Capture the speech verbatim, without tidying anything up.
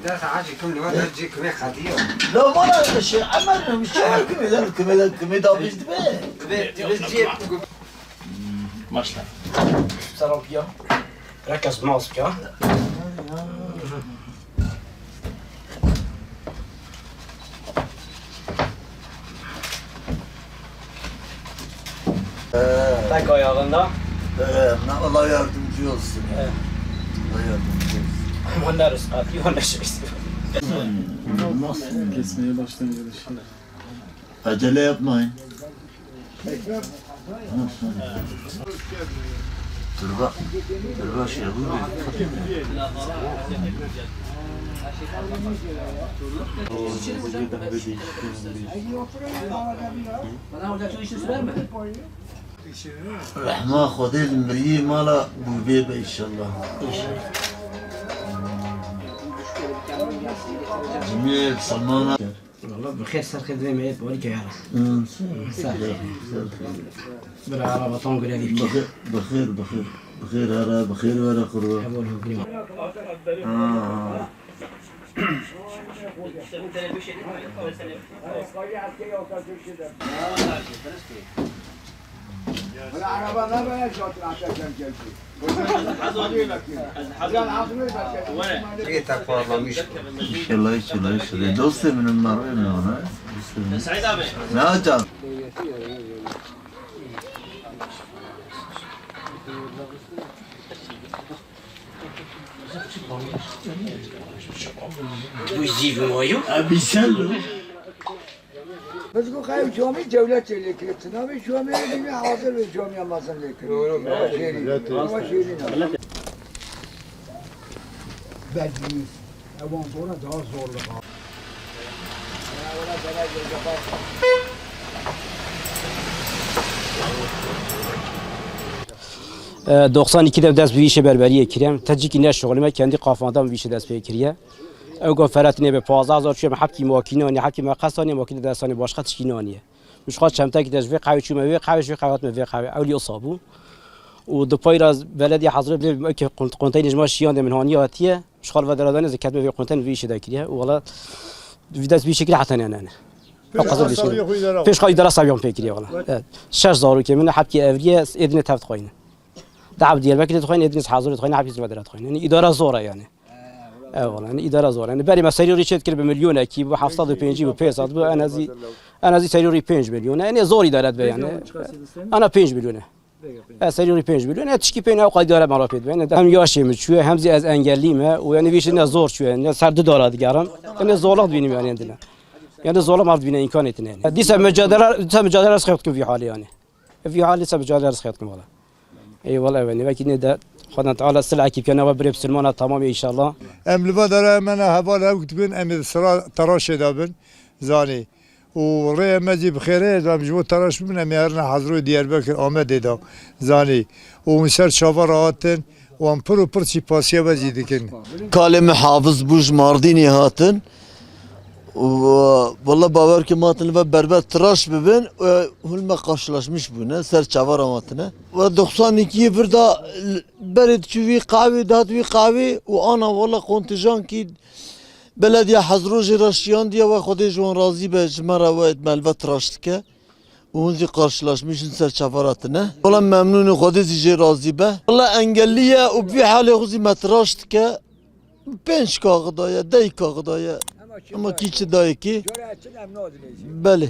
Ders hacî kim li we dercî kimê xediyo. La mala şey Emer, şey kimê lan, kimê lan, kimê da biz be. Ve biz cî. Başla. Selam piya. Herkes mouse piya. Tek ayağında. Ee, ne, Allah yardımcı olsun. Evet. Allah yardımcı olsun. Ama ne rızkı, yok ne şey. Kesmeye başlayınca da şey. Acele yapmayın. Dur bak. Dur bak şey bu. Bana orada çok işi sürer mi? Rehma Xwedê li miriyê mala bûvê be înşallah. Cimiyê Selmana. Valla bi xêr ser xêr divê me yê parî keyara. Hı. Ser xêr. Bira araba tam gure dî. Bi xêr, bi xêr, bi xêr. Bi xêr here, bi xêr were qurban. Heval hukû. Ha. Înşallah, înşallah, înşallah. Dostê min, merhaba, ne? Dostê min. Ne hocam? Bu zîv mayo. Abi sen. Biz ku xew camî dewlet çê lê kirî. Çinavê camî dîne hazir ve camiye mezin lê kirî. Ama şêrîn. Ama şêrîn. Bedî. Ewan zor e, daha zorluk. E, doxsan iki de dest bi vî işê berberiyê kiriye. Tecikî ne şixulime, kendi kafandan bi vî işê dest pê kiriye. Ew go feret nebe, pazdeh hezar çûye me hepkî makîne anî, hepkî me qes anî, makîne dest anî, başqa tişkî nanîye. Min ji xwe çemtekî de ji vê qehwê çûme wê qehwê, ji vê qehwê hatime vê qehwê. Ew lî osa bû. Û di payra belediye hazir bê, eke qont-, konteynê ji me şiyan de min haniye hatiye. Ji xwe li ve deradanê zî ketime vê konteyn vî işê de kiriye. Û wala vî dest vî şekilî heta nene. Pêş xwe îdara sabiyan pê kiriye wala. Evet. Şeş zarokê min hepkî evriye êdine tev dixwayne. Dehab Diyarbekirê dixwayne, êdine hazir dixwayne, hepkî zî ve dera dixwayne. Yani îdara zor e yani. Eyvallah, yani îdara zor. Yani berê me serî rî çêt kir bi milyonekî, bi heft sed û pêncî, bi pênc sed, bi en azî, en azî serî rî pênc milyon. Yani zor îdare dibe yani. Ana pênc milyon e. E, serî rî pênc milyon. E, tişkî pêne ew qay îdare me re pê dibe. Yani hem yaşê min çûye, hem zî ez engellî me. Û yani vî işê ne zor çûye. Yani ser du dara digerim. Yani zorluk dibînim yani endine. Yani zorluk me re dibîne, îmkanê tine yani. Dîsa mücadele, dîsa mücadele ez xew dikim vî halê yani. Vî halê se bi carê ez xêt kim wala. Ey wala ev e. Nîvekî nê de Xwedên Teala silahekî bike nava birê bisilmana tamamê înşallah. Em li va dara em ena heval hewk dibin, em ê sira teraşê de bin, zanî. Û rêya me jî bi xêrê, ez em ji bo teraş bibin, em ê herine Hezroyê Diyarbekir, Amedê de, zanî. Û hûn ser çava re hatin, û em pir û pir sipasiya we jî dikin. Kalê min Hafiz bû ji Mardînê hatin. Û, e, wala bawer ke ma tine ve berber tiraş bibin, e, hûn me karşılaşmış bûne, ser çava re ma tine. Ve doksan iki vir da, berê diçû vî qawî, dihat vî qawî û ana wala kontijan kî belediya Hezro jê re şiyandiye, we Xwedê ji wan razî be, ji me re we me li ve tiraş dike. Û hûn zî karşılaşmış in, ser çava re tine. Wala memnûn in, Xwedê zî jê razî be. Wala engellî ye û bi vî halê xwe zî me tiraş dike. Pênc kaxida ye, dey kaxida ye. Ama kî çi dayê kî? Belê.